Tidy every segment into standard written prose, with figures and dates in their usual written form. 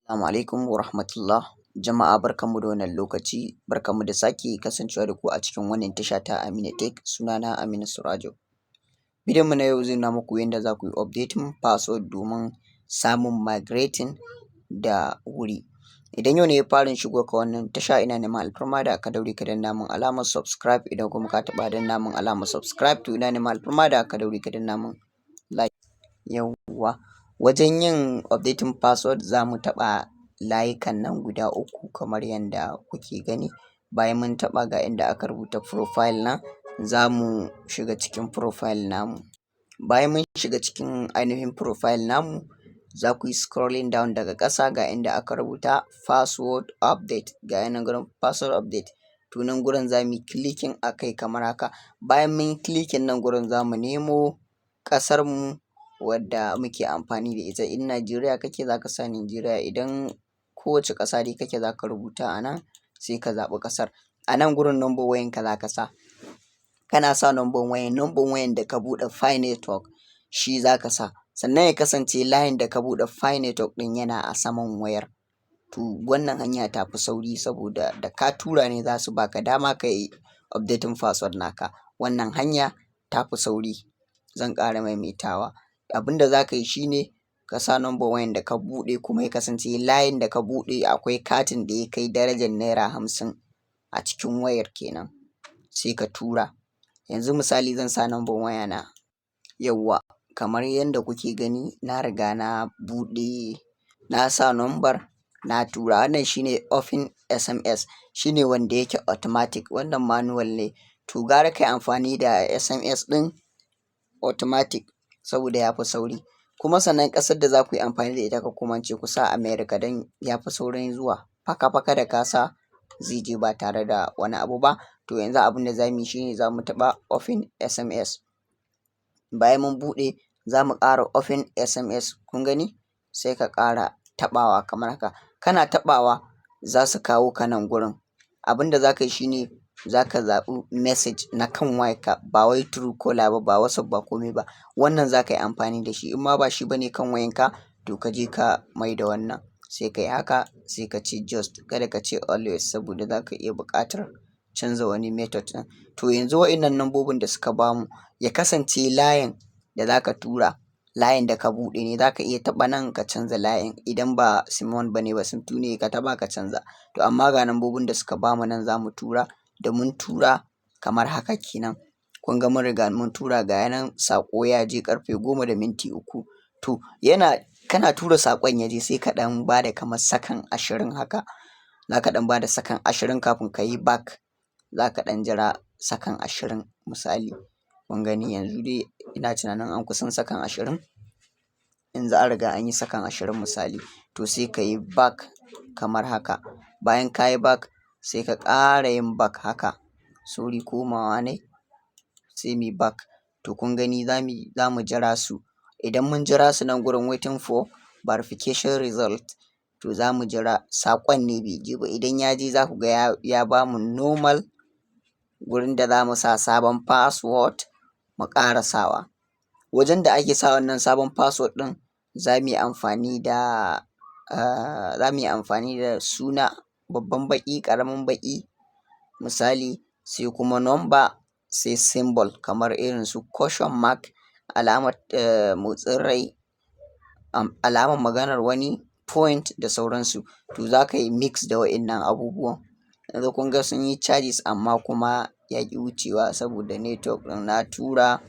Assalamu alaikum wa rahmatullah. Jama'a, barkanmu da wannan lokaci, barkanmu da sake kasancewa da ku a cikin wannan tasha ta Aminu Tech. Sunana Aminu Surajo. Bidiyon mu na yau zai nuna muku yadda za ku yi updating password domin samun migrating da wuri. Idan yau ne farin shigo ka wannan tasha, ina neman alfarma da ka daure ka danna min alamar subscribe. Idan kuma ka taɓa danna min alamar subscribe, to ina neman alfarma da ka daure ka danna min like. Yawwa, wajen yin updating password, za mu taɓa layukan nan guda uku kamar yadda kuke gani. Bayan mun taɓa, ga inda aka rubuta profile nan, za mu shiga cikin profile namu. Bayan mun shiga cikin ainihin profile namu, za ku yi scrolling down daga ƙasa, ga inda aka rubuta password update, ga yanan gurin password update. To, nan gurin za mu yi clicking a kai kamar haka. Bayan mun yi clicking nan gurin, za mu nemo ƙasar mu wadda muke amfani da ita. In Najeriya kake, za ka sa Najeriya. Idan kowace ƙasa dai kake, za ka rubuta a nan, sai ka zaɓi ƙasar. A nan gurin number wayanka za ka sa. Kana sa number wayan, number wayan da ka buɗe Pi Network shi za ka sa. Sannan ya kasance layin da ka buɗe Pi Network ɗin yana a saman wayar. To, wannan hanya ta fi sauri saboda da ka tura ne za su baka dama ka yi updating password naka. Wannan hanya ta fi sauri. Zan ƙara maimaitawa. Abin da za ka yi shine ka sa number wayan da ka buɗe, kuma ya kasance layin da ka buɗe akwai katin da ya kai darajar ₦50 a cikin wayar kenan, sai ka tura. Yanzu misali, zan sa number waya na. Yauwa, kamar yadda kuke gani, na riga na buɗe, na sa number, na tura. Wannan shine open SMS, shine wanda yake automatic, wannan manual ne. To, gara ka yi amfani da SMS ɗin automatic saboda ya fi sauri. Kuma sannan ƙasar da za ku yi amfani da ita, kar ku mance ku sa America don ya fi saurin zuwa. Faka-faka da ka sa, zai je ba tare da wani abu ba. To, yanzu abin da za mu yi shine za mu taɓa open SMS. Bayan mun buɗe, za mu ƙara open SMS, kun gani? Sai ka ƙara taɓawa kamar haka. Kana taɓawa, za su kawo ka nan gurin. Abin da za ka yi shine za ka zaɓi message na kan wayarka, ba wai Truecaller ba, ba WhatsApp ba, kome ba. Wannan za ka yi amfani da shi. In ma ba shi bane kan wayanka, to ka je ka mai da wannan. Sai ka yi haka, sai ka ce just, kada ka ce always, saboda za ka iya buƙatar canza wani method ɗin. To, yanzu waɗannan lambobin da suka bamu, ya kasance layin da za ka tura layin da ka buɗe ne. Za ka iya taɓa nan ka canza layin idan ba SIM 1 bane ba, SIM 2 ne, ka taɓa ka canza. To, amma ga lambobin da suka bamu nan za mu tura. Da mun tura kamar haka kenan. Kun ga mun riga mun tura, ga yanan saƙo ya je ƙarfe 10:03. To, yana kana tura saƙon ya je, sai ka ɗan ba da kamar sakan 20 haka. Za ka ɗan ba da sakan 20 kafin ka yi back. Za ka ɗan jira sakan 20 misali. Kun gani, yanzu dai ina tunanin an kusan sakan 20. Yanzu an riga an yi sakan 20 misali. To, sai ka yi back kamar haka. Bayan ka yi back, sai ka ƙara yin back haka. Sorry, komawa ne, sai muyi back. To, kun gani, za mu jira su. Idan mun jira su nan gurin waiting for verification result, to za mu jira, saƙon ne bai je ba. Idan ya je, za ku ga ya bamu normal gurin da za mu sa sabon password mu ƙara sawa. Wajen da ake sa wannan sabon password ɗin, za mu yi amfani da suna, babban baƙi, ƙaramin baƙi misali, sai kuma number, sai symbol kamar irin su question mark, alamar motsin rai, alamar maganar wani, point da sauransu. To, za ka yi mix da waɗannan abubuwan. Yanzu kun ga sun yi charges, amma kuma ya ƙi wucewa saboda network ɗin. Na tura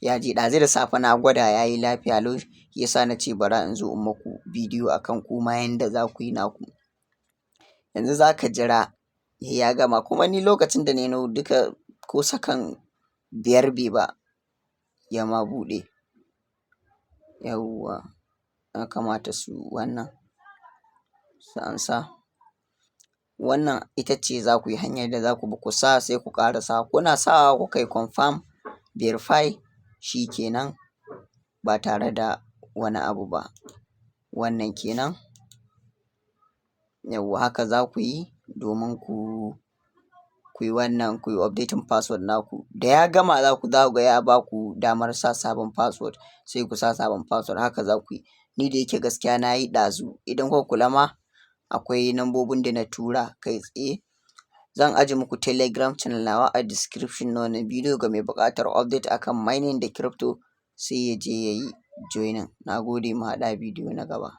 ya je ɗazu da safe, na gwada, ya yi lafiya lau. Ya sa na ce bara in zo in maku bidiyo akan kuma yanda za ku yi naku. Yanzu za ka jira ya gama. Kuma ni lokacin da na yi duka, ko sakan 5 bai ba ya ma buɗe. Yauwa, ya kamata su wannan su ansa. Wannan ita ce za ku yi hanyar da za ku bi ku sa, sai ku ƙara sawa. Kuna sawa kuka yi confirm, verify, shi kenan, ba tare da wani abu ba. Wannan kenan. Yauwa, haka za ku yi domin ku yi wannan, ku yi updating password naku. Da ya gama, za ku ga ya ba ku damar sa sabon password, sai ku sa sabon password. Haka za ku yi. Ni da yake gaskiya na yi ɗazu, idan kuka kula ma akwai nambobin da na tura kai tsaye. Zan aje muku Telegram channel nawa a description na wannan bidiyo, ga mai buƙatar update akan mining da crypto sai ya je ya yi joining. Na gode, mu haɗu a bidiyo na gaba.